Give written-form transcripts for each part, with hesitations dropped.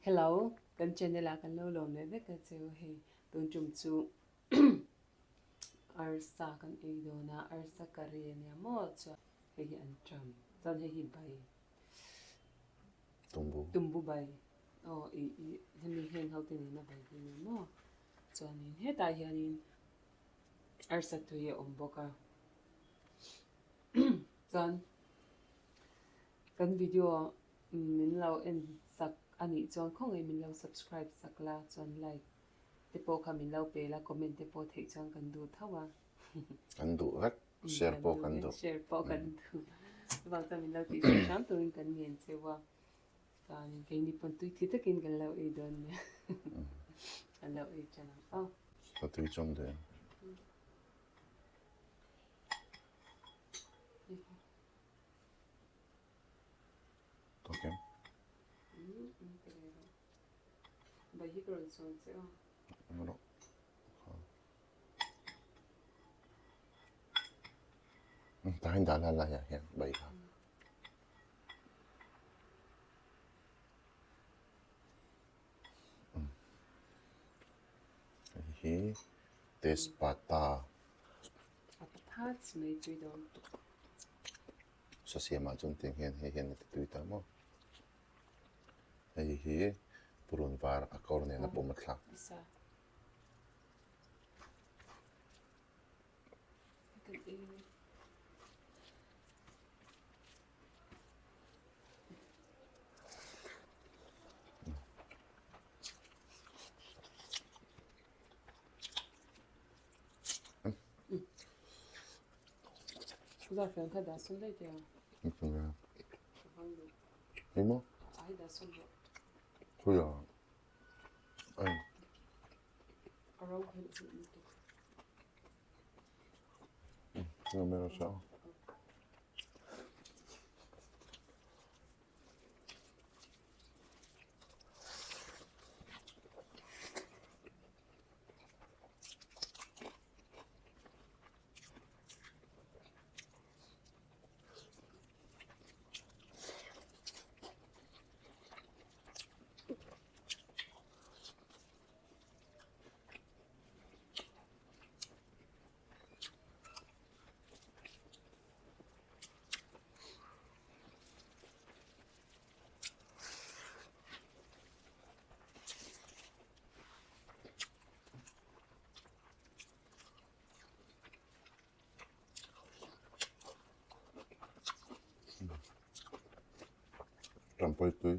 Hello, kan channel ah kan lo lawm leh vek a cheu hei tun tum chu arsa kan ei dawn a, arsa curry a nia maw chuan hei hi an ṭam chuan hei hi bai Tumbu tumbu bai aw ih ih hemi heng ho te nena bai hi a nia maw chuanin hetah hianin arsa tui a awm bawk a chuan kan video min lo en sak a nih chuan khawngaih min lo subscribe sak la chuan like te pawh kha min lo pe la comment te pawh theih chuan kan duh tho a. Kan duh vek, share pawh kan duh. Share pawh kan duh. Chuvang chuan min lo tih sak hram turin kan ngen cheu a. Chuanin keini pawn tui thi takin kan lo ei dawn nia. Kan lo ei tan ang aw. Ka tui chawm duh em? Okay. Bai hi ka rawn sawn che aw. Rawh. Tahin dah la laiah hian bai kha. Hei hi tezpata. A phat mai tui dawn tuk. Sa siamah chuan tiang hian hei hian a ti tui ta maw. Hei hi purun var a kawr nen a pawm a thlak. Eng maw? Khawiah? Ai. Rampawi tui.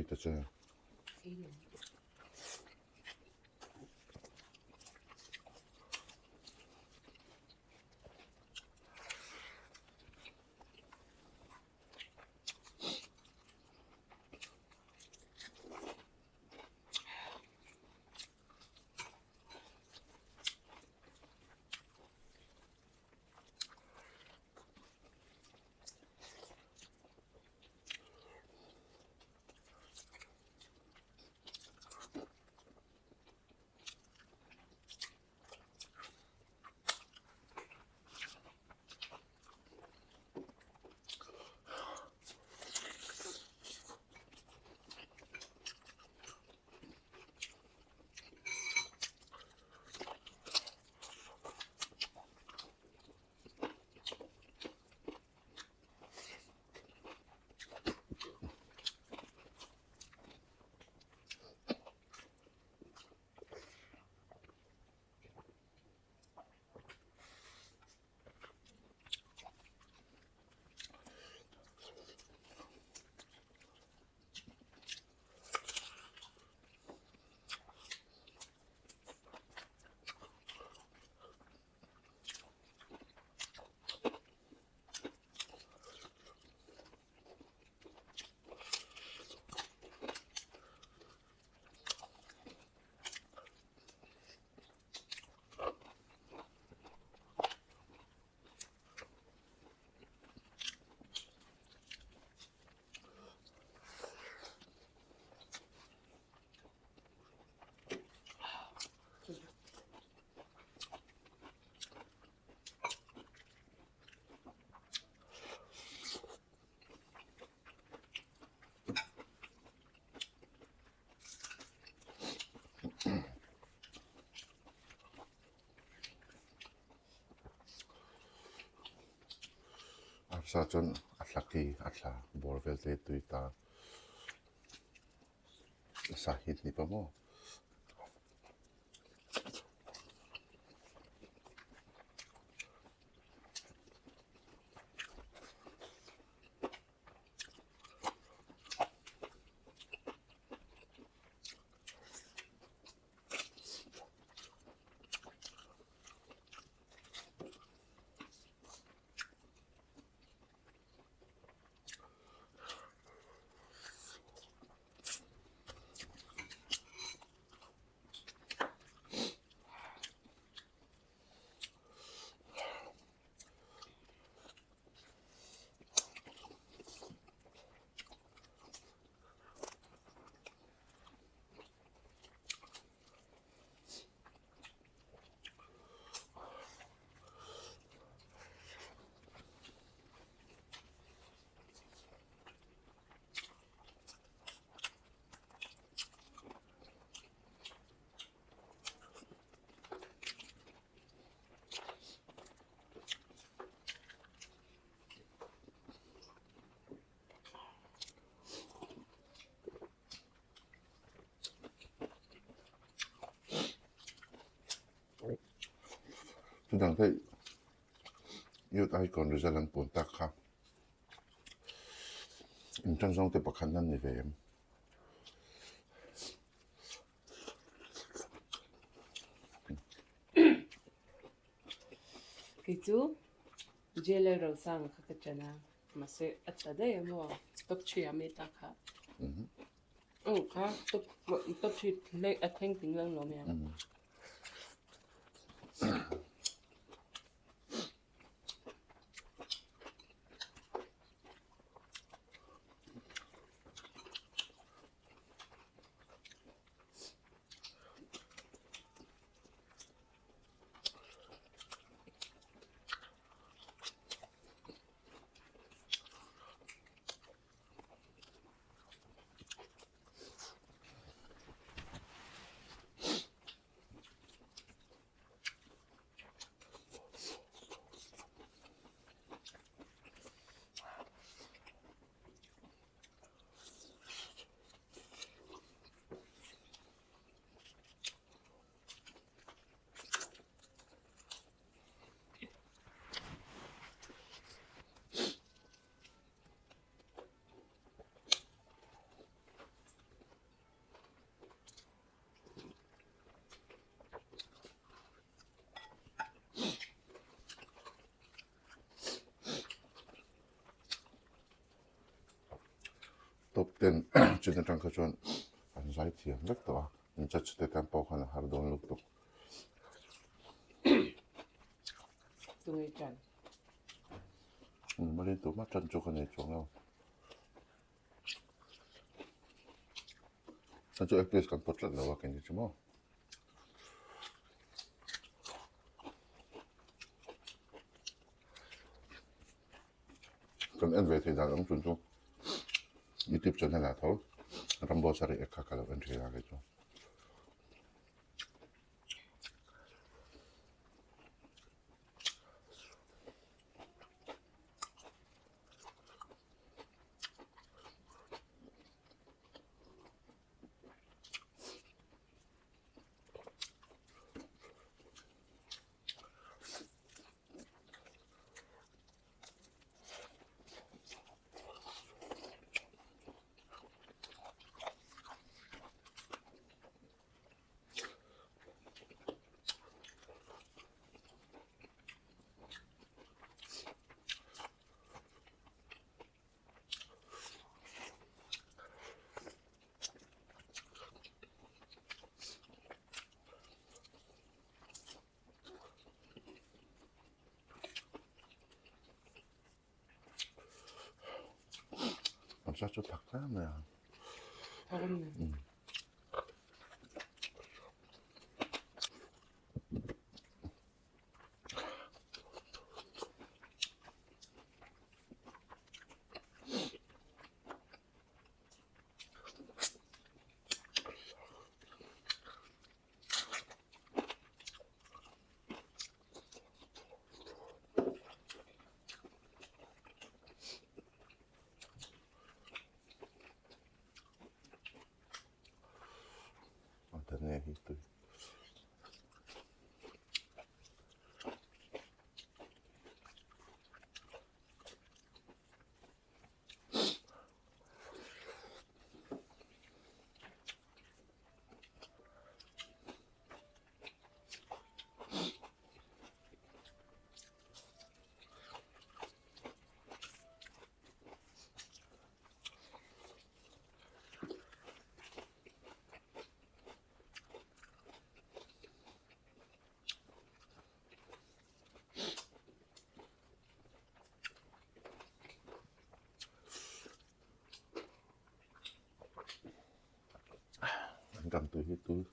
ta che. Arsa chuan a thla khi a thla bawr vel te tui ta a sa hit ni pawh maw. Chudang te Youth Icon result an pun tak kha in tan zawng te pakhat nan ni ve em. Kei chu JLL Rosanga kha ka ṭan a, mahse a tla daih a maw top three ah mi ta kha. Aw kha top top three a thleng ting lo lawm e. ten chin atang kha chuan an zai thiam vek tawh a, an judge te tan pawh khan a har dawn lutuk. Tunge tan? Normally tumah tan chu ka nei chuang lo. Chu chu LPS kan pawt tlat lo a kei ni chu maw. Kan en ve thei dan ang chun chu YouTube channel ah tho Ramboss a react kha ka lo en thin a kei chu. Hmarcha chu thak hle mai a. Thak a ni. Dhania hi tui. An tam tui hi tui.